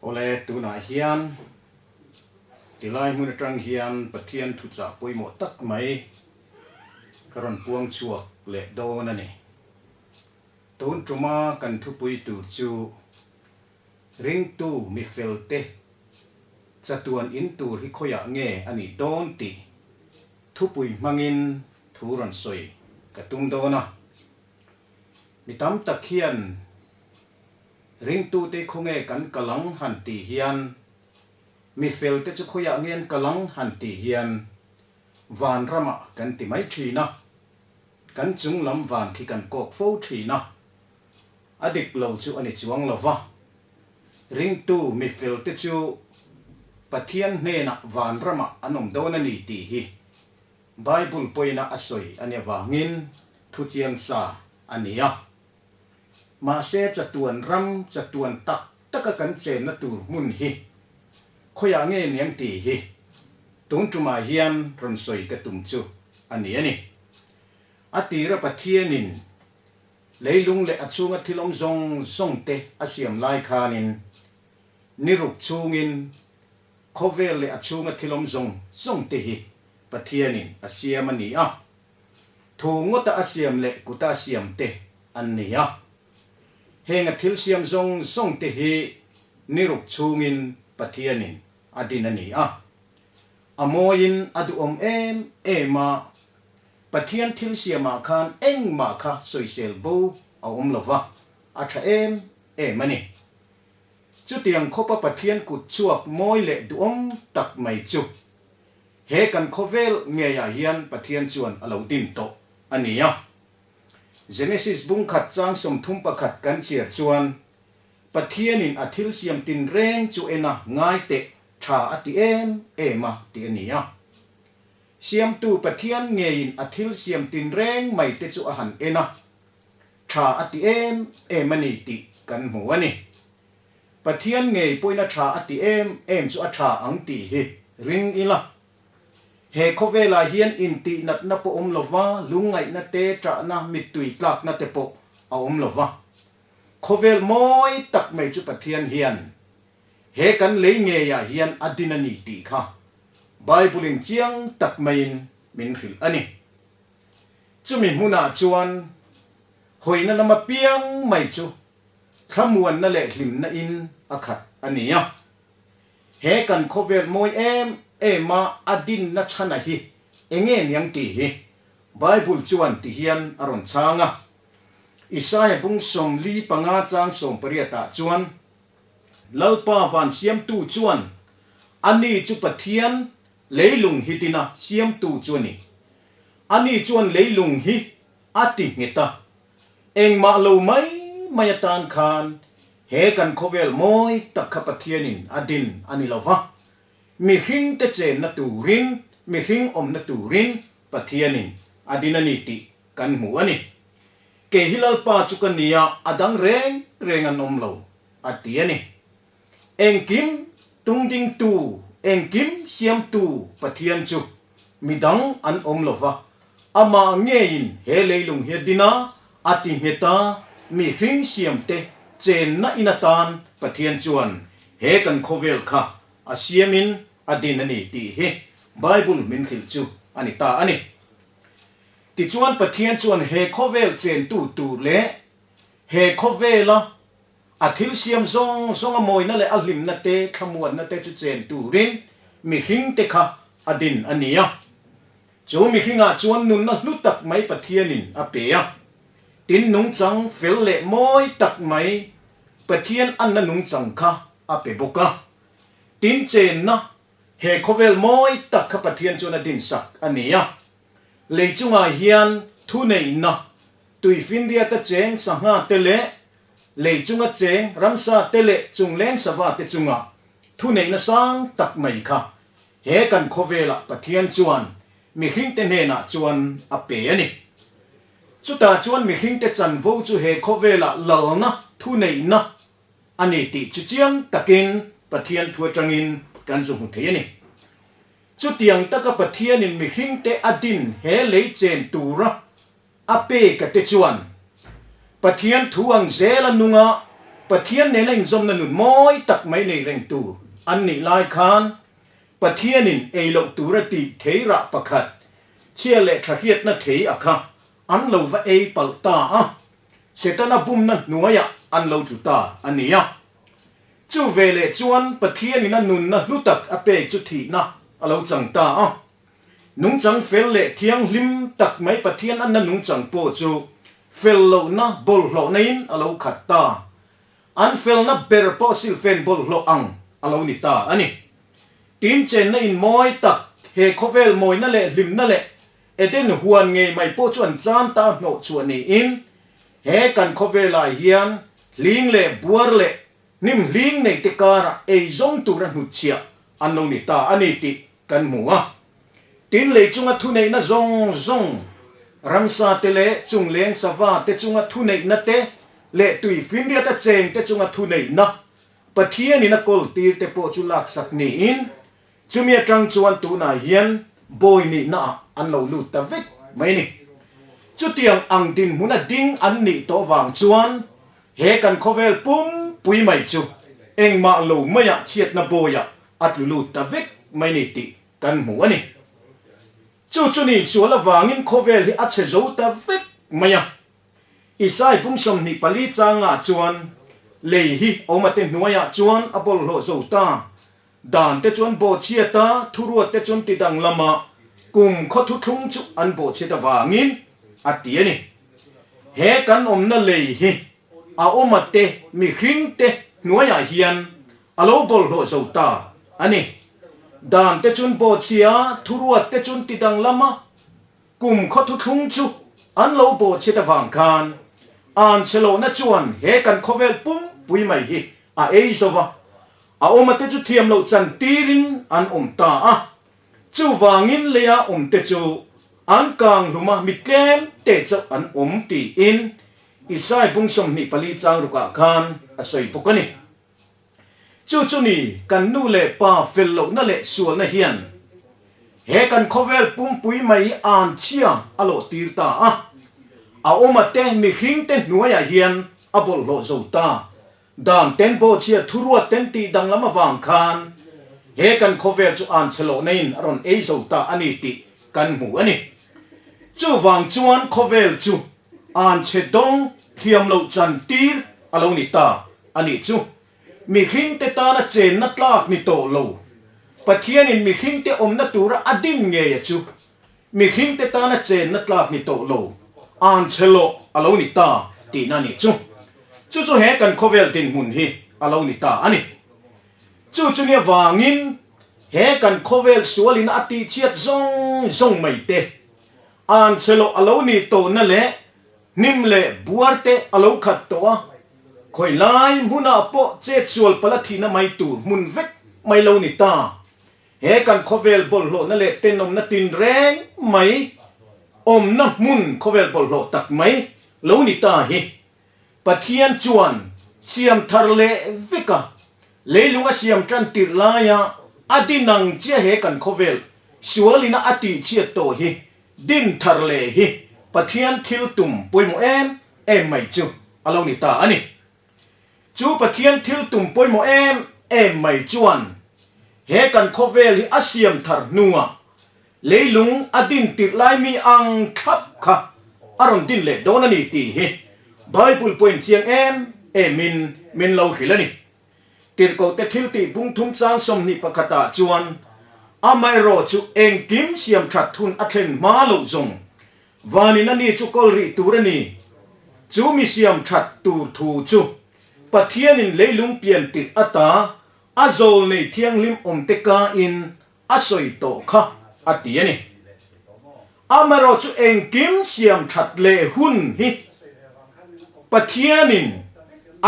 Awle, tunah hian tilai hmun atang hian Pathian thuchah pawimawh tak mai ka rawn puang chhuak leh dawn a ni. Tun tuma kan thupui tur chu Ringtu mifelte chatuan in tur hi khawiah nge a nih dawn tih thupui hmangin thu rawn sawi ka tum dawn a. Mi tam tak hian ringtute khawnge kan kal ang han tih hian, mi felte chu khawiah nge an kal ang han tih hian vanramah kan ti mai thin a, kan chung lam van khi kan kawk fo thin a, a dik lo chu a ni chuang lo va. Ringtu mi felte chu Pathian hnenah vanramah an awm dawn a ni tih hi Bible pawina a sawi a nih avangin thu chiang sa a ni a. Mahse chatuan ram chatuan tak taka kan chenna tur hmun hi khawiah nge niang tih hi tun tumah hian rawn sawi ka tum chu a ni a ni. A tira Pathianin leilung leh a chhunga thil awm zawng zawng te a siam lai khanin ni ruk chhungin Khawvel leh a chhunga thil awm zawng zawng te hi Pathianin a siam a ni a, thu ngawta a siam leh kuta a siam te an ni a. Heng a thil siam zawng zawng te hi ni ruk chhungin Pathianin a din a ni a. A mawiin a duhawm em em a, Pathian thil siamah khan engmah kha sawisel bo a awm lo va, a tha em em a ni. Chutiang khawpa Pathian kut chhuak mawi leh duhawm tak mai chu he kan khawvel ngeiah hian Pathian chuan a lo din tawh a ni a. Genesis bung khat chang 31 kan chhiar chuan Pathianin a thil siam tinreng chu en a ngai teh tha a ti em em a tih a ni a. Siamtu Pathian ngeiin a thil siam tinreng mai te chu a han en a. Tha a ti em em a ni tih kan hmu a ni. Pathian ngei pawhin a tha a ti em em chu a tha ang tih hi ring ila. He khawvelah hian intihnatna pawh awm lova, lungngaihna te, ṭahna, mittui tlakna te pawh a awm lova. Khawvel mawi tak mai chu Pathian hian he kan lei ngeiah hian a din a ni tih kha Bible-in chiang tak maiin min hrilh a ni. Chumi hmunah chuan hawina lama piang mai chu thlamuanna leh hlimna in a khat a ni a. He kan khawvel mawi em em a a dinna chhana hi enge niang tih hi Bible chuan ti hian a rawn chhang a. Isaiah bung 45 chang 18 ah chuan, Lalpa van siamtu chuan ani chu Pathian Leilung hi tina siamtu chu a ni. Ani chuan leilung hi a ti nghet a, engmah lo mai mai atan khan he kan khawvel mawi tak kha Pathianin a din a ni lo va, mihringte chenna turin, mihring awmna turin Pathianin a din a ni tih kan hmu a ni. Kei hi Lalpa chu ka nia, a dang reng reng an awm lo, a ti a ni. Engkim tungdingtu, engkim siamtu Pathian chu midang an awm lo va, amah ngeiin he leilung hi a din a, a ti nghet a, mihring siamte chenna in atan Pathian chuan he kan khawvel kha a siamin a din a ni tih hi Bible min hrilh chu a ni ta a ni. Tichuan Pathian chuan he khawvel chentu tur leh he khawvela A thil siam zawng zawng a mawina leh a hlimna te, thlamuanna te chu chen turin mihringte kha a din a ni a. Chu mihringah chuan nunna hlu tak mai Pathianin a pe a. Tin nungchang fel leh mawi tak mai Pathian anna nungchang kha a pe bawk a. Tin chenna he khawvel mawi tak kha Pathian chuan a dinsak a ni a. Lei chungah hian thuneihna, tuifinriata cheng sangha te leh Lei chunga cheng ramsa te leh chungleng sava te chunga thuneihna sang tak mai kha he kan khawvelah Pathian chuan mihringte hnenah chuan a pe a ni. Chutah chuan mihringte chanvo chu he khawvelah lalna thuneihna a ni tih chu chiang takin Pathian thu atangin kan zu hmu thei a ni. Chutiang taka Pathianin mihringte a din he lei chen tura A peka te chuan Pathian thu ang zela nunga Pathian nena inzawmna nun mawi tak mai nei reng tur an nih lai khan Pathianin ei loh tura tih thei rah pakhat, chhia leh tha hriatna thei a kha an lo va ei palh ta a, Setana bumna hnuaiah an lo tlu ta a ni a. Chu veleh chuan Pathianin a nunna hlu tak a pek chu thihna a lo chang ta a. Nungchang fel leh thianghlim tak mai Pathian anna nungchang pawh chu fel lohna bawlhhlawhna in a lo khat ta. An felna ber pawh silfen bawlhhlawh ang a lo ni ta a ni. Tin chenna in mawi tak he khawvel mawina leh hlimna leh Eden huan ngei mai pawh chu an chan ta hnawh chhuah niin he kan khawvelah hian hling leh buar leh hnim hling nei te karah ei zawng tura hnutchhiah an lo ni ta a ni tih kan hmu a. Tin lei chunga thuneihna zawng zawng, ramsa te leh chungleng sava te chunga thuneihna te leh tui finriata cheng te chunga thuneihna Pathianin a kawl tir te pawh chu laksak niin Chumi atang chuan tunah hian bawi nihnaah an lo lut ta vek mai a ni. Chutiang ang dinhmuna ding an nih tawh vang chuan he kan khawvel pumpui mai chu engmah lo maiah chhiatna bawiah a tlu lut ta vek mai a ni tih kan hmu a ni. Chu chu ni sual avangin khawvel hi a chhe zo ta vek mai a. Isai pum 24 changah chuan lei hi awmate hnuaiah chuan a bawlhhlawh zo ta. Dan te chuan bawhchhiat a, thuruat te chuan ti danglam a, kum khaw thuthlung chu an bawhchhiat avangin a ti a ni. He kan awmna lei hi a awma te mihring te hnuaiah hian a lo bawlhhlawh zo ta a ni. Dan te chuan bawhchhia a, thuruat te chuan ti danglam a, kum khaw thuthlung chu an lo bawhchhiat avang khan anchhe lohna chuan he kan khawvel pumpui mai hi a ei zo va. A awma te chu thiam loh chan tirin an awm ta a, chuvangin leia awm te chu an kang hlum a, mi tlem te chauh an awm tiin Isai bung 24 chang rukah khan a sawi bawk a ni. Chu chu ni kan nu leh pa fel lohna leh sualna hian he kan khawvel pumpui mai an chhia a lawh tir ta a, a awma te mihring te hnuaiah hian a bawlhhlawh zo ta. Dan ten bawhchhia thuruat ten tih danglam avang khan he kan khawvel chu an che lohna in a rawn ei zo ta a ni tih kan hmu a ni. Chuvang chuan khawvel chu an che dawng thiam loh chan tir a lo ni ta a nih chu. Mihring te tana chenna tlak ni tawh lo. Pathianin mihring te awmna tura a din ngei a chu Mihring te tana chenna tlak ni tawh lo, an che loh a lo ni ta tihna a nih chu. Chu chu he kan khawvel dinhmun hi a lo ni ta a ni. Chu chu nia vangin he kan khawvel sualin a tihchhiat zawng zawng mai te, an che loh a lo nih tawhna leh hnim leh buar te a lo khat tawh a, khawi lai hmunah pawh chetsual pala thihna mai tur hmun vek mai lo ni ta. He kan khawvel bawlhhlawhna leh tenawmna tinreng mai awmna hmun khawvel bawlhhlawh tak mai lo ni ta hi Pathian chuan siam thar leh vek a, leilung a siam tan tirh laia a din ang chiah he kan khawvel sualina a tihchhiat tawh hi din thar leh hi Pathian thil tum pawimawh em em mai chu a lo ni ta a ni. Chu Pathian thil tum pawimawh em em mai chuan he kan khawvel hi a siam thar hnuah leilung a din tirh lai mi ang thlap kha a rawn din leh dawn a ni tih hi Bible pawhin chiang em emin min lo hrilh a ni. Tirhkohte thiltih bung thum chang 21 ah chuan amaherawh chu engkim siam that hun a thlen hma loh zawng Vanin a ni chu kawl rih tur a ni. Chu mi siam that tur thu chu Pathianin leilung pian tirh ata a zawl nei thianghlim awmte kain a sawi tawh kha a ti a ni. Amaherawh chu engkim siam that leh hun hi Pathianin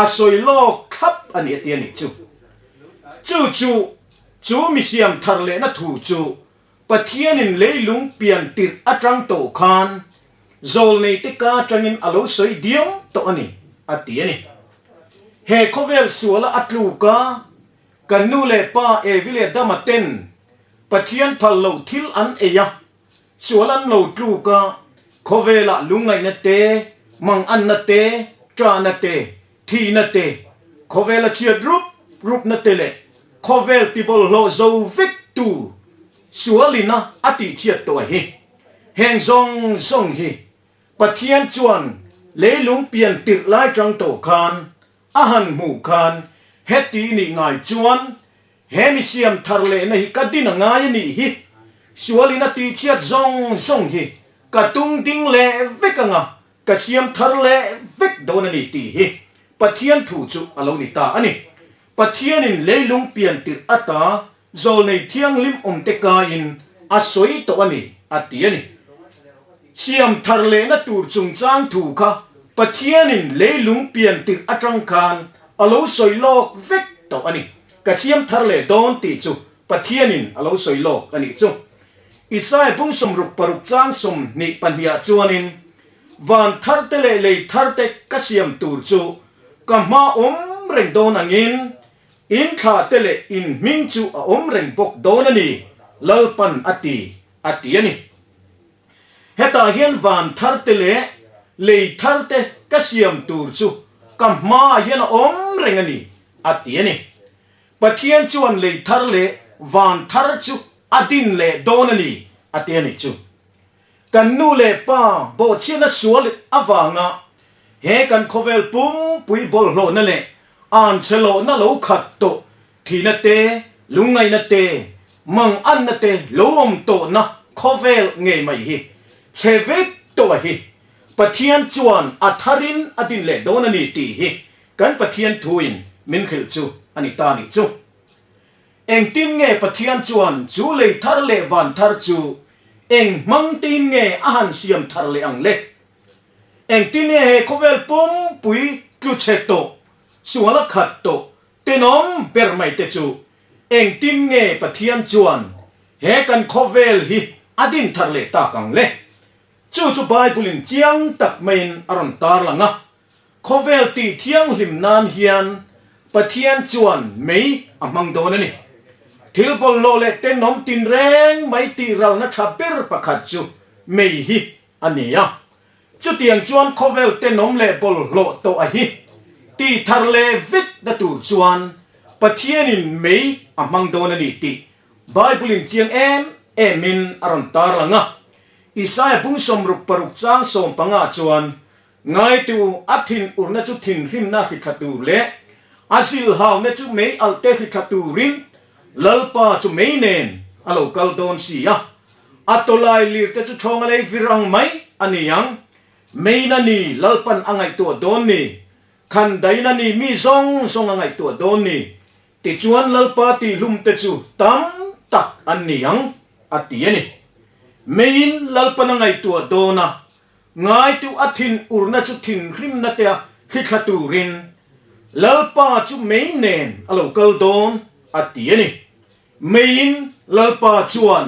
a sawi lawk thlap a ni a ti a nih chu. Chu chu chu mi siam thar lehna thu chu Pathianin leilung pian tirh atang tawh khan zawlneite ka atangin a lo sawi diam tawh a ni, a ti a ni. He khawvel suala a tluk a, kan nu leh pa Evi leh Adama ten Pathian phal loh thil an ei a, sual an lo tluk a, khawvelah lungngaihna te, manganna te, ṭahna te, thihna te. Khawvela chhiat rup rupna te leh khawvel tibawlhhlawh zo vek tu sualina a tihchhiat tawh hi. Heng zawng zawng hi Pathian chuan leilung pian tirh lai tang tawh khan a han hmuh khan heti nih ngai chuan he mi siam thar lehna hi ka din a ngai a nih hi, sualin a tihchhiat zawng zawng hi ka tung ding leh vek anga ka siam thar leh vek dawn a ni tih hi Pathian thu chu a lo ni ta a ni. Pathianin leilung pian tirh ata Zawlnei thianghlim awmte kaiin a sawi tawh a ni, a ti a ni. Siam thar lehna tur chungchang thu kha Pathianin leilung pian tirh atang khan a lo sawi lawk vek tawh a ni. Ka siam thar leh dawn tih chu Pathianin a lo sawi lawk a nih chu. Isaiah bung 66 chang 22 ah chuanin, Van tharte leh lei tharte ka siam tur chu ka hma awm reng dawn angin, In thla te leh in hming chu a awm reng bawk dawn a ni, Lalpan a ti, a ti a ni. Hetah hian van thar te leh lei thar te ka siam tur chu ka hmaah hian a awm reng a ni, a ti a ni. Pathian chuan lei thar leh van thar chu a din leh dawn a ni, a ti a ni chu. Kan nu leh pa bawhchhiatna sual avanga he kan khawvel pumpui bawlhhlawhna leh anchhelawhna lo khat tawh thihna te, lungngaihna te, manganna te lo awm tawhna khawvel ngei mai hi chhe vek tawh a hi Pathian chuan a tharin a din leh dawn a ni tih hi kan Pathian thuin min hrilh chu a ni ta nih chu. Engtin nge Pathian chuan chu lei thar leh van thar chu eng hmang tein nge a han siam thar leh ang le? Engtin nge he khawvel pumpui tlu chhe tawh, sual a khat tawh, tenawm ber mai te chu engtin nge Pathian chuan he kan khawvel hi a din thar leh tak ang le? Chu chu Bible-in chiang tak maiin a rawn tarlang a. Khawvel tih thianghlim nan hian Pathian chuan mei a hmang dawn a ni. Thil bawlhhlawh leh tenawm tinreng mai tih ralna tha ber pakhat chu mei hi a ni a. Chutiang chuan khawvel tenawm leh bawlhhlawh tawh a hi tih thar leh vek na tur chuan Pathianin mei a hmang dawn a ni tih Bible-in chiang em emin a rawn tarlang a. Isaiah bung 66 chang 15 chuan Ngaitu, a thin urna chu thinhrimna hri tha tur leh a zilhauna chu mei alh te hri tha turin Lalpa chu mei nen a lo kal dawn si a. A tawlai lir te chu ṭhawnga lei vir ang mai a ni ang. Meina ni Lalpan a ngaihtuah dawn ni, khandaina ni mi zawng zawng a ngaihtuah dawn ni, tichuan Lalpa tihhlum te chu tam tak an ni ang, a ti a ni. Meiin Lalpan a ngaihtuah dawn a, Ngaitu a thin urna chu thinhrimna tea hrithla turin Lalpa chu mei nen a lo kal dawn a ti a ni. Meiin Lalpa chuan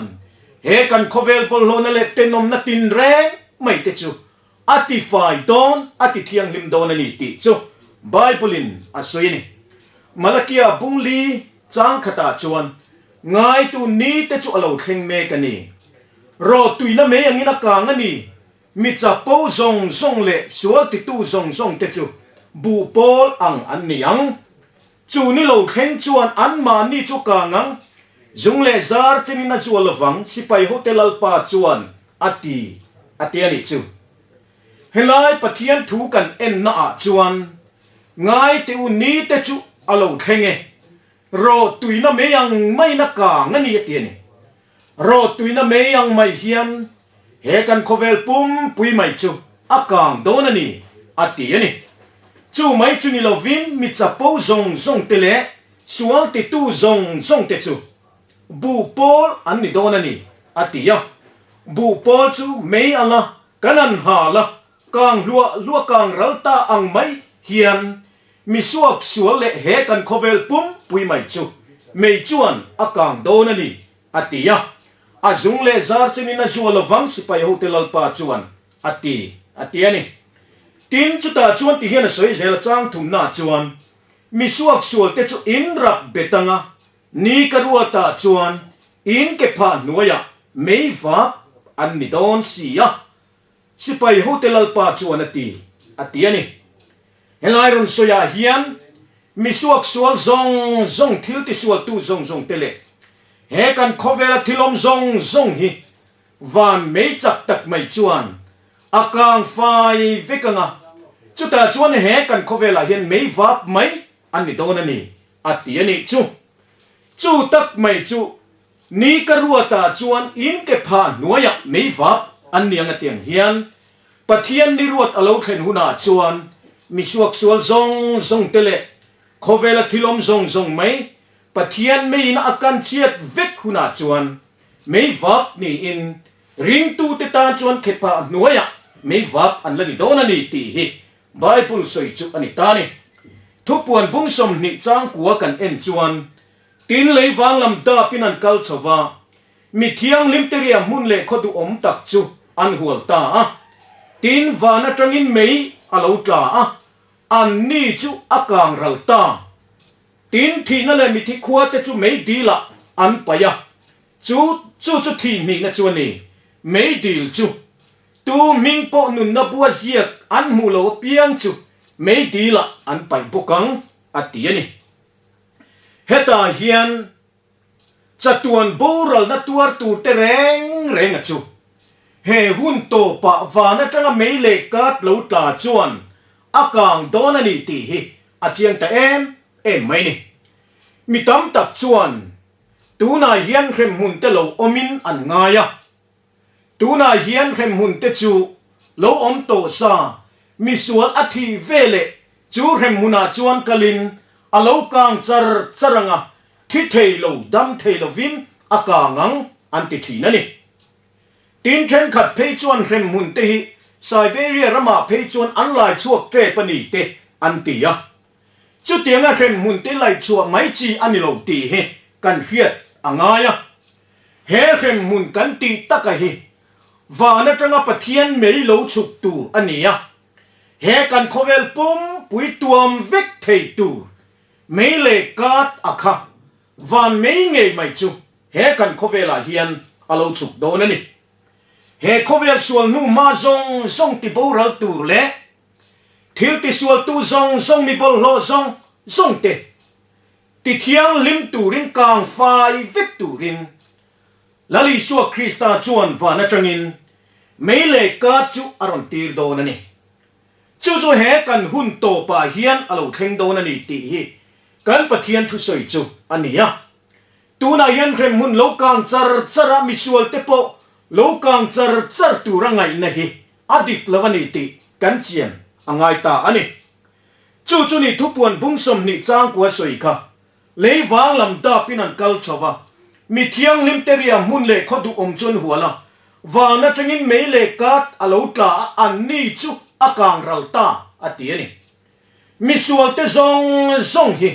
he kan khawvel bawlhhlawhna leh tenawmna tinreng mai te chu a tifai dawn, a ti thianghlim dawn a ni tih chu Bible-in a sawi a ni. Malakia bungli chang khatah chuan Ngaitu ni te chu a lo thleng mek a ni. Rawhtuina mei angin a kang a ni. Mi chapo zawng zawng leh sual titu zawng zawng te chu buh pawl ang an ni ang. Chu ni lo thleng chuan anmahni chu kang ang. Zung leh zar chenin a zual lovang, sipai hote Lalpa chuan a ti, a ti a nih chu. Helai Pathian thu kan enna ah chuan Ngaite u ni te chu a lo thleng e. Rawhtuina mei ang maiin a kang a ni a ti a ni. Rawhtuina mei ang mai hian he kan khawvel pumpui mai chu a kang dawn a ni a ti a ni. Chu mai chu ni lovin mi chapo zawng zawng te leh sual titu zawng zawng te chu buh pawl an ni dawn a ni a ti a. Buh pawl chu mei anga kan han hal a, kang hluah hluah kang ral ta ang mai hian Mi suak sual leh he kan khawvel pumpui mai chu mei chuan a kang dawn a ni, a ti a. A zung leh zar chenin a zual lovang sipai hote Lalpa chuan a ti, a ti a ni. Tin, chutah chuan ti hian a sawi zel a chang thumnaah chuan, Mi suak sualte chu in rap bet anga, ni ka ruatah chuan in ke phah hnuaiah mei vap an ni dawn si a, sipai hote Lalpa chuan a ti, a ti a ni. Helai rawn sawiah hian Mi suaksual zawng zawng, thil tisualtu zawng zawng te leh he kan khawvela thil awm zawng zawng hi van mei chak tak mai chuan a kang fai vek ang a, chutah chuan he kan khawvelah hian mei vap mai a ni dawn a ni, a ti a nih chu. Chu tak mai chu ni ka ruatah chuan in ke phah hnuaiah mei vap an ni ang a tiang hian Pathian ni ruat a lo thlen hunah chuan mi suaksual zawng zawng te leh khawvela thil awm zawng zawng mai Pathian meiin a kan chhiat vek hunah chuan mei vap niin ringtute tan chuan khephah hnuaiah mei vap an la ni dawn a ni tih hi Bible sawi chu a ni ta ni. Thupuan bung 20 changkua kan en chuan tin lei vang lam dapin an kal chho va, mi thianghlim te riah hmun leh khaw duhawm tak chu an hual ta a. Tin van atangin mei a lo tla a, an ni chu a kang ral ta. Tin thihna leh mithi khua te chu mei dilah an paih a, chu chu chu thih hnihna chu a ni. Mei dil chu Tu hming pawh nunna bua ziak an hmuh lo apiang chu mei dilah an paih bawk ang, a ti a ni. Hetah hian chatuan boralna tuar tur te reng reng a chu he hun tawpah van atanga mei leh kat lo tla chuan a kang dawn a ni tih hi a chiang ta em em mai ni. Mi tam tak chuan tunah hian hremhmun te lo awmin an ngai a. Tunah hian hremhmun te chu lo awm tawh sa, misual a thih ve leh chu hremhmunah chuan kalin a lo kang char char ang a, thi thei lo, dam thei lovin a kang ang an ti thin a ni. Tin thenkhat phei chuan hremhmun te hi Siberia ramah phei chuan an lai chhuak tep a ni te an ti a. Chutianga hremhmun te laihchhuah mai chi a ni lo tih hi kan hriat a ngai a. He hremhmun kan tih taka hi van atanga Pathian mei lo chhuk tur a ni a, he kan khawvel pumpui tuam vek thei tur mei leh kat a kha van mei ngei mai chu he kan khawvelah hian a lo chhuk dawn a ni. He khawvel sual hnu hma zawng zawng ti boral tur leh thil tisualtu zawng zawng mi bawlhhlawh zawng zawng te Ti thianghlim turin kang fai vek turin Lal Isua Krista chuan van atangin mei leh kat chu a rawn tir dawn a ni. Chu chu he kan hun tawpah hian a lo thleng dawn a ni tih hi kan Pathian thusawi chu a ni a. Tunah hian hremhmun lo kang char char a misualte pawh lo kang char char tura ngaihna hi a dik lo a ni tih kan chian a ngai ta a ni. Chu chu ni thupuan bung 20 changkua sawi kha lei vang lam dapin an kal chho va, mi thianghlim te ria hmun leh khaw duhawm chu an hual a, van atangin mei leh kat a lo tla a, an ni chu a kang ral ta a ti a ni. Misual te zawng zawng hi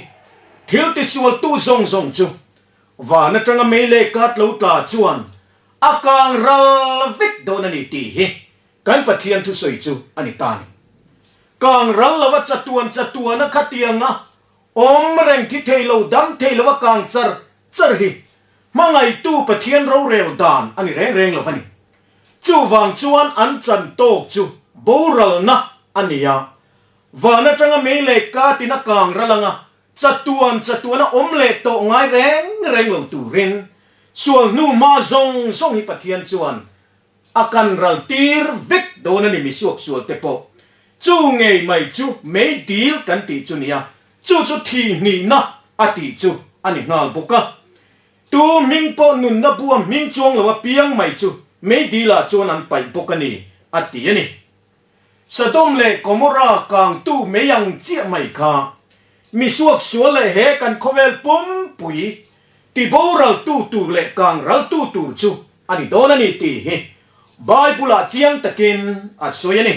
thil tisualtu zawng zawng chu van atanga mei leh kat lo tla chuan a kang ral vek dawn a ni tih hi Kan Pathian thusawi chu a ni ta ni. Kang ral lova chatuan chatuana khatianga awm reng thi thei lo, dam thei lova kang char char hi hmangaihtu Pathian rorel dan a ni reng reng lo va ni. Chuvang chuan an chan tawk chu boralna a ni a, van atanga mei leh katin a kang ral anga chatuan chatuana awm leh tawh ngai reng reng lo turin sual hnu hma zawng zawng hi Pathian chuan A kan ral tir vek dawn a ni mi suak sual te pawh. Chu ngei mai chu mei dil kan tih chu nia, chu chu thi hnihna a tih chu a ni nghal bawk a. Tu hming pawh nunna bua hming chuang lo apiang mai chu mei dilah chuan an paih bawk a ni a ti a ni. Sodom leh Gomorrah kangtu mei ang chiah mai kha mi suak sual leh he kan khawvel pumpui ti boraltu tur leh kang raltu tur chu a ni dawn a ni tih hi Bible-ah chiang takin a sawi a ni.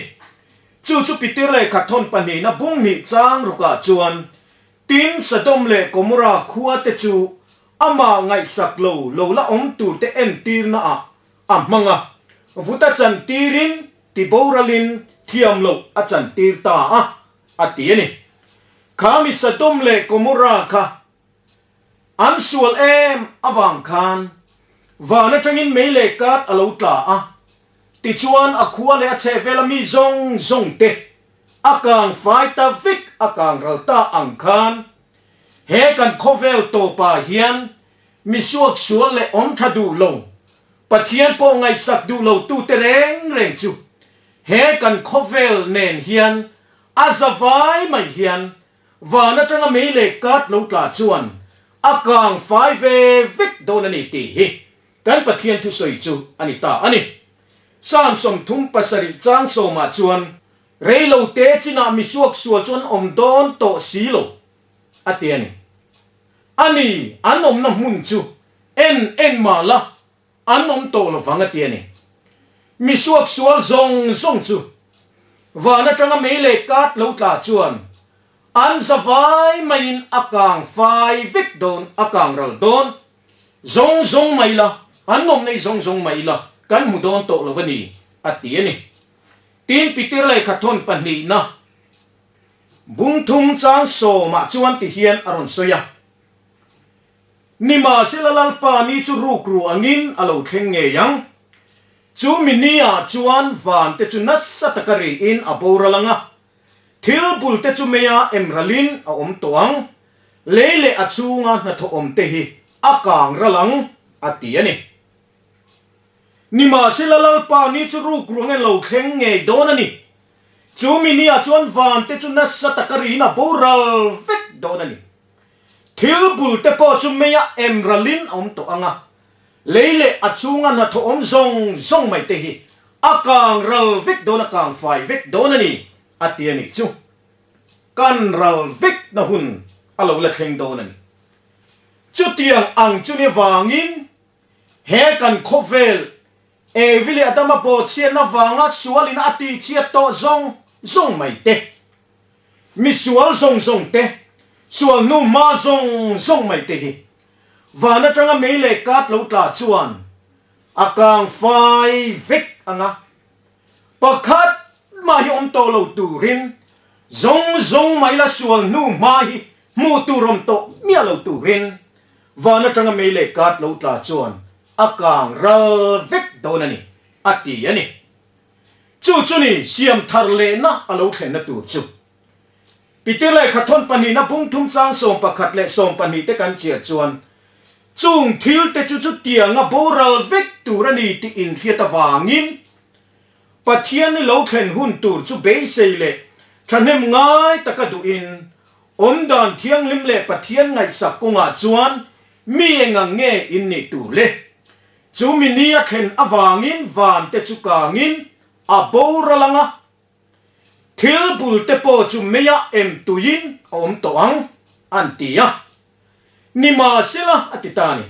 Chu chu Pitir lehkha thawn pahnihna bung hnih chang rukah chuan tin Sodom leh Gomorrah khua te chu amah ngaihsak lo lo la awm turte entirnaah a hmang a, vuta chantirin ti boralin thiam loh a chantir ta a, a ti a ni. Kha mi Sodom leh Gomorrah kha an sual em avang khan van atangin mei leh kat a lo tla a, tichuan a khua leh a chhehvela mi zawng zawng te a kang fai ta vek a kang ral ta ang khan. He kan khawvel tawpah hian mi suaksual leh awm tha duh lo, Pathian pawh ngaihsak duh lo tute reng reng chu he kan khawvel nen hian a za vai mai hian van atanga mei leh kat lo tla chuan a kang fai ve vek dawn a ni tih hi kan Pathian thusawi chu a ni ta a ni. Psalm 37 chang sawmah chuan Rei lo te chinah mi suaksual chu an awm dawn tawh si lo, a ti a ni. A ni, an awmna hmun chu en en mah la, an awm tawh lo vang, a ti a ni. Mi suaksual zawng zawng chu van atanga mei leh kat lo tla chuan an za vai maiin a kang fai vek dawn, a kang ral dawn. Zawng zawng mai la, an awmna hi zawng zawng mai la, kan hmu dawn tawh lo a ni, a ti a ni. Tin, Pitir lehkhathawn pahnihna bungthum chang sawmah chuan ti hian a rawn sawi a, Nimahsela Lalpa ni chu rukru angin a lo thleng ngei ang. Chu mi niah chuan vante chu nasa taka riin a boral ang a, thil bulte chu meia emralin a awm tawh ang, lei leh a chhunga hnathawh awmte hi a kang ral ang, a ti a ni. Nimahsela Lalpa ni chu ruk ruang en lo thleng ngei dawn a ni. Chu mi nia chuan vante chu nasa taka riin a boral vek dawn a ni. Thil bul te pawh chu meia em ralin a awm tawh ang a, lei leh a chhunga hnathawh awm zawng zawng mai te hi a kang ral vek dawn a kang fai vek dawn a ni a ti a nih chu. Kan ral vek na hun a lo la thleng dawn a ni. Chutiang ang chu ni vangin He kan khawvel Evi leh Adama bawhchhiatna vanga sualin a tihchhiat tawh zawng zawng mai te, mi sual zawng zawng te, sual hnu hma zawng zawng mai te hi van atanga mei leh kat lo tla chuan a kang fai vek ang a, pakhat mah hi awm tawh lo turin zawng zawng mai la sual hnu hma hi hmuh tur awm tawh miah lo turin Van atanga mei leh kat lo tla chuan a kang ral vek dawn a ni, a ti a ni. Chu chu ni siam thar lehna a lo thlenna tur chu. Pitir lehkhathawn pahnihna bung thum chang 11 leh 12 te kan chhiar chuan chung thil te chu chutianga boral vek tur a ni tih inhriat avangin Pathian ni lo thlen hun tur chu beisei leh thahnem ngai taka duhin Awmdan thianghlim leh Pathian ngaihsak kawngah chuan mi eng ang nge in nih tur le? Chu mi ni a thlen avangin van te chu kangin a boral ang a, thil bul te pawh chu meiah em tuiin a awm tawh ang, an ti a. Nimahsela, a ti ta ni.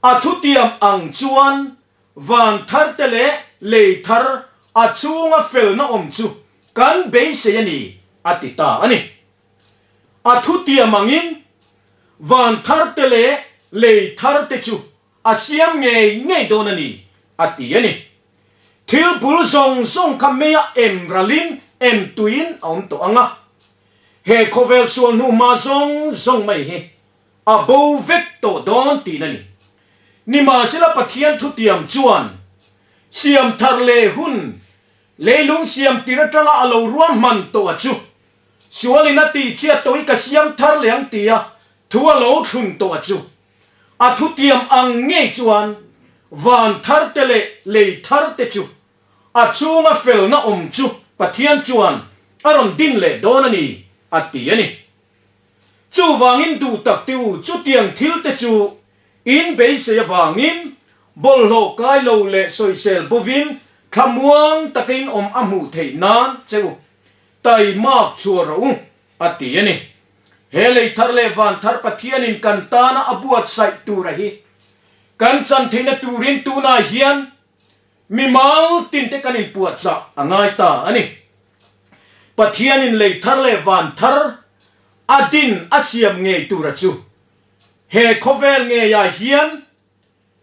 A thutiam ang chuan van thar te leh lei thar a chhunga felna awm chu kan beisei a ni, a ti ta a ni. A thutiam angin van thar te leh lei thar te chu a siam ngei ngei dawn a ni, a ti a ni. Thil bul zawng zawng kha meia em ralin em tuiin a awm tawh ang a. He khawvel sual hnuhma zawng zawng mai hi A bo vek tawh dawn tihna ni. Nimahsela Pathian thutiam chuan siam thar leh hun leilung siam tir atanga a lo ruahman tawh a chu sualin a tihchhiat tawh hi ka siam thar leh ang tia thu a lo thlun tawh a chu a thutiam ang ngei chuan van thar te leh lei thar te chu a chhunga felna awm chu Pathian chuan a rawn din leh dawn a ni a ti a ni. Chuvangin duh tak te u, chutiang thil te chu in beisei avangin bawlhhlawh kai lo leh sawisel bovin thlamuang takin awm a hmuh theih nan che u taimak chhuah rawh u, a ti a ni. He lei thar leh van thar Pathianin kan tana a buatsaih tura hi kan chan theihna turin tunah hian Mimal tinte kan inpuahchah a ngai ta a ni. Pathianin lei thar leh van thar a din a siam ngei tura chu he khawvel ngeiah hian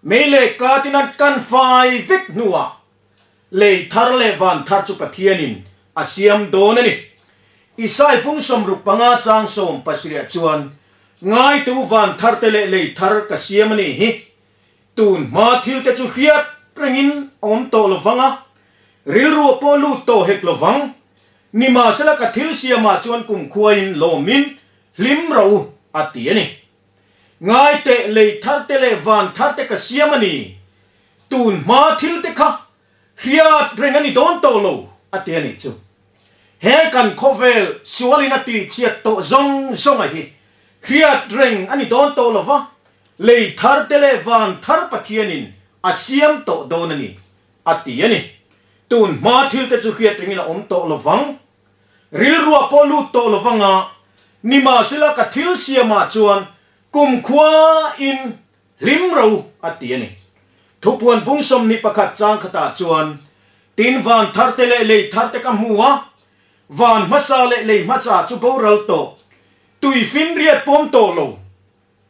mei leh katin an kan fai vek hnuah lei thar leh van thar chu Pathianin a siam dawn a ni. Isai pung 65 chang 17 chuan, Ngaitu van thar te leh lei thar ka siam a ni hi, Tun hma thil te chu hriat rengin a awm tawh lo vang a, rilru pawh lut tawh hek lo vang. Nimahsela ka thil siamah chuan kumkhuain lawmin hlim rawh u, a ti a ni. Ngai teh lei thar te leh van thar te ka siam a ni. Tun hma thil te kha hriat reng a ni dawn tawh lo, a ti a nih chu. He kan khawvel sualin a tihchhiat tawh zawng zawnga hi hriat reng a ni dawn tawh lo va, lei thar te leh van thar Pathianin a siam tawh dawn a ni, a ti a ni. Tun hma thil te chu hriat rengin a awm tawh lo vang. Rilruah pawh lut tawh lo vang a, nimahsela ka thil siamah chuan kumkhua in hlim ro a ti a ni. Thupuan bung 21 chang khatah chuan, Tin van thar te leh lei thar te ka hmu a, van hmasa leh lei hmasa chu boral tawh, tui finriat pawm tawh lo.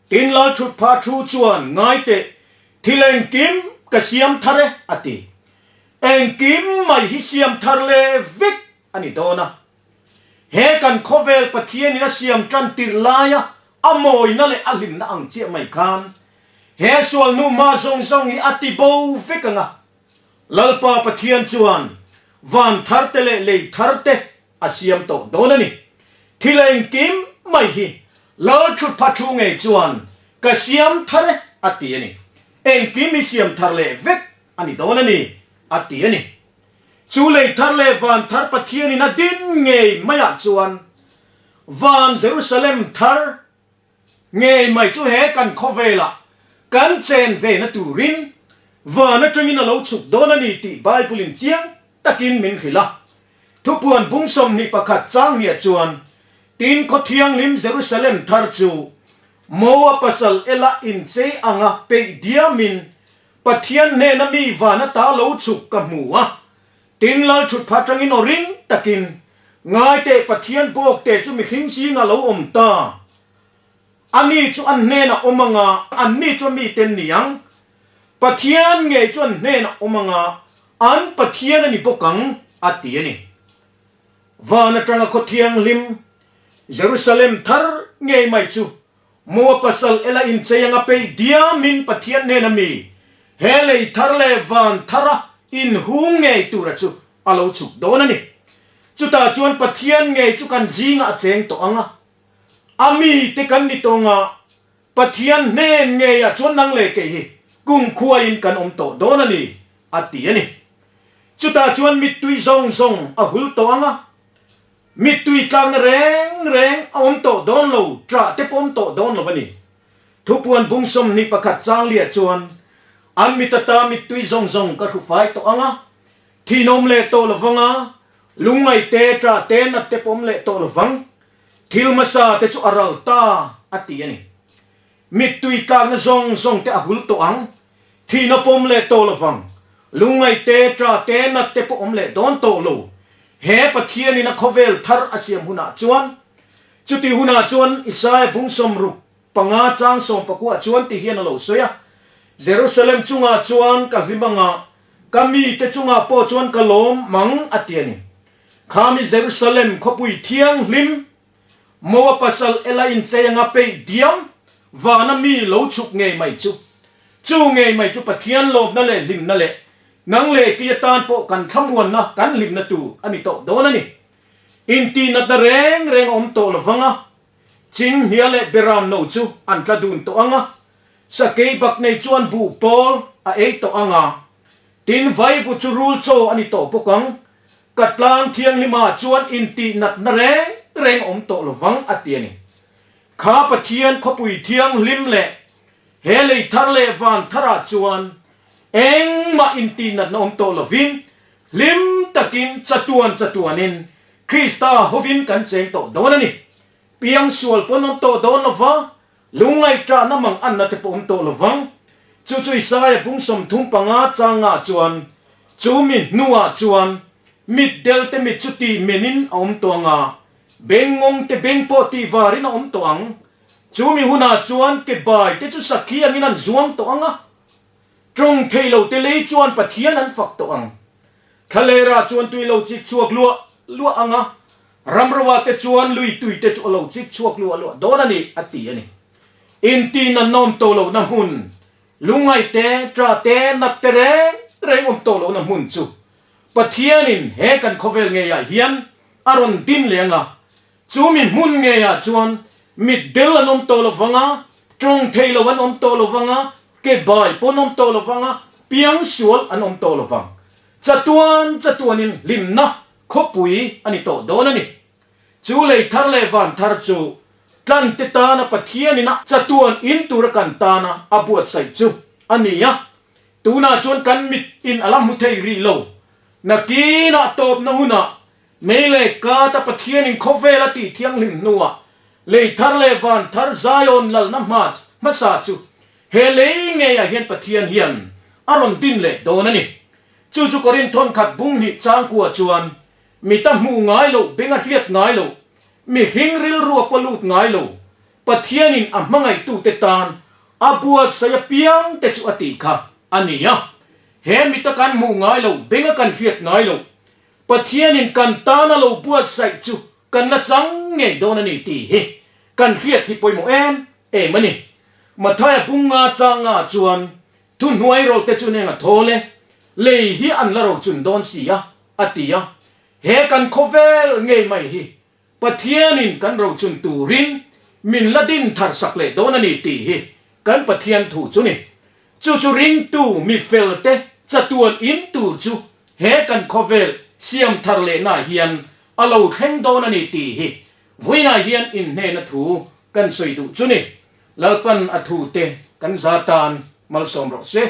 Tin Lalthutpha thu chuan, Ngai teh, thil engkim ka siam thar e, a ti. Engkim mai hi siam thar leh vek a ni dawn a. He kan khawvel Pathianin a siam tan tirh laia a mawina leh a hlimna ang chiah mai khan he sualnu hma zawng zawng hi a ti bo vek ang a. Lalpa Pathian chuan van thar te leh lei thar te a siam tawh dawn a ni. Thil engkim mai hi Lalthutpha thu ngei chuan ka siam thar e a ti a ni. Engkim hi siam thar leh vek a ni dawn a ni a ti a ni. Chu lei thar leh van thar Pathianin a din ngei maiah chuan van Jerusalem thar ngei mai chu he kan khawvelah kan chen vena turin van atangin a lo chhuk dawn a ni tih Bible-in chiang takin min hrilh a. Thupuan bung 21 chang hniah chuan, Tin khaw thianghlim Jerusalem thar chu Moa pasal ela inchei anga peih diamin Pathian hnena mi van ata lo chhuk ka hmu a, tin Lalthutpha atangin aw ring takin, Ngai teh Pathian bawkte chu mihring zingah lo awm ta. Ani chu an hnenah awm anga, anni chu a miten ni ang. Pathian ngei chu an hnenah awm anga, an Pathian a ni bawk ang, a ti a ni. Van atanga khaw thianghlim, Jerusalem thar ngei mai chu Moa pasal ela inchei anga peih diamin Pathian hnena mi he lei thar leh van thara inhung ngei tura chu a lo chhuk dawn a ni. Chutah chuan Pathian ngei chu kan zingah a cheng tawh ang a, a mite kan ni tawng a, Pathian hnen ngeiah chuan nang leh kei hi kumkhuaiin kan awm tawh dawn a ni, a ti a ni. Chutah chuan mittui zawng zawng a hul tawh ang a, Mittui tlakna reng reng a awm tawh dawn lo, ṭah te pawh awm tawh dawn lo a ni. Thupuan bung 21 chang liah chuan, An mit ata mittui zawng zawng ka hrufai tawh ang a, thinawm leh tawh lo vang a, lungngaih te, ṭah te, nat te pawh awm leh tawh lo vang. Thil hmasa te chu a ral ta, a ti a ni. Mittui tlakna zawng zawng te a hul tawh ang, thihna pawm leh tawh lo vang, lungngaih te, ṭa te, nat te pawh awm leh dawn tawh lo. He Pathianin a khawvel thar a siam hunah chuan, chuti hunah chuan Isaia bung 65 chang 19 chuan ti hian a lo sawi a, Jerusalem chungah chuan ka hlim anga, ka mite chungah pawh chuan ka lawm mang a ti a ni. Khami Jerusalem khawpui thianghlim Moa pasal Ela inchei anga peih diam vana mi lo chhuk ngei mai chu. Chu ngei mai chu Pathian lawmna leh hlimna leh nang leh kei atan pawh kan thlamuanna kan hlimna tur a ni tawh dawn a ni. Intihnatna reng reng a awm tawh lo vang a, Chinghnia leh Beram no chu an tla dun tawh ang a, Sakei bak nei chuan buh pawl a ei tawh ang a, tin vaivu chu rul chaw a ni tawh bawk ang. Ka tlang thianghlimah chuan intih natna reng reng awm tawh lo vang a ti a ni. Kha Pathian khawpui thianghlim leh he lei thar leh van tharah chuan engmah intih natna awm tawh lovin hlim takin chatuan chatuanin Krista hovin kan cheng tawh dawn a ni. Piang sual pawn awm tawh dawn lo va, lungngaihṭahna mang anna te pawh awm tawh lo vang. Chu chu Isaia bung 35 changah chuan, Chu mi hnuah chuan mitdel te mit chu tih menin a awm tawh ang a, bengngawng te beng pawh tih varin a awm tawh ang. Chu mi hunah chuan ke bai te chu sakhi angin an zuang tawh ang a, tawng thei lo te lei chuan Pathian an fak tawh ang. Thlalerah chuan tui lo chik chhuak luah luah ang a, ramroa te chuan lui tui te chu a lo chik chhuak luah luah dawn a ni, a ti a ni. Intin an nawm tawh lohna hmun, lungngaih te, ṭah te, nat te reng reng awm tawh lohna hmun chu Pathianin he kan khawvel ngeiah hian a rawn din leh ang a, chu mi hmun ngeiah chuan Mitdel an awm tawh lo vang a, tawng thei lo an awm tawh lo vang a, ke bai pawh an awm tawh lo vang a, piangsual an awm tawh lo vang. Chatuan chatuanin hlimna khawpui a ni tawh dawn a ni. Chu lei thar leh van thar chu tlante tana Pathianin a chatuan in tura kan tana a buatsaih chu a ni a. Tunah chuan kan mit in a la hmu thei rih lo. Nakinah tawpna hunah mei leh kata Pathianin khawvel a tih thianghlim hnuah lei thar leh van thar Zion lalna hmasa chu he lei ngeiah hian Pathian hian a rawn din leh dawn a ni. Chu chu Korinth thawnkhat bung hnih changkua chuan Mita hmuh ngai lo, beng a hriat ngai lo, mihring rilru a paw lut ngai lo, Pathianin a hmangaihtute tan a buatsaih apiang te chu a tih kha a ni a. He mita kan hmuh ngai lo, beng a kan hriat ngai lo, Pathianin kan tan a lo buatsaih chu kan la chang ngei dawn a ni tih hi kan hriat hi pawimawh em em a ni. Mathaia bunga changa chuan thuhnuai rawlte chu neng a thawl e, lei hi an la rochun dawn si a, A ti a, he kan khawvel ngei mai hi Pathianin kan rochun turin min la din thar sak leh dawn a ni tih hi kan Pathian thu chu ni. Chu chu ringtu mi felte chatuan in tur chu he kan khawvel siam thar lehnaah hian a lo thleng dawn a ni tih hi vawiinah hian inhnena thu kan sawi duh chu ni. Lalpan a thute kan za tan malsawm rawh se.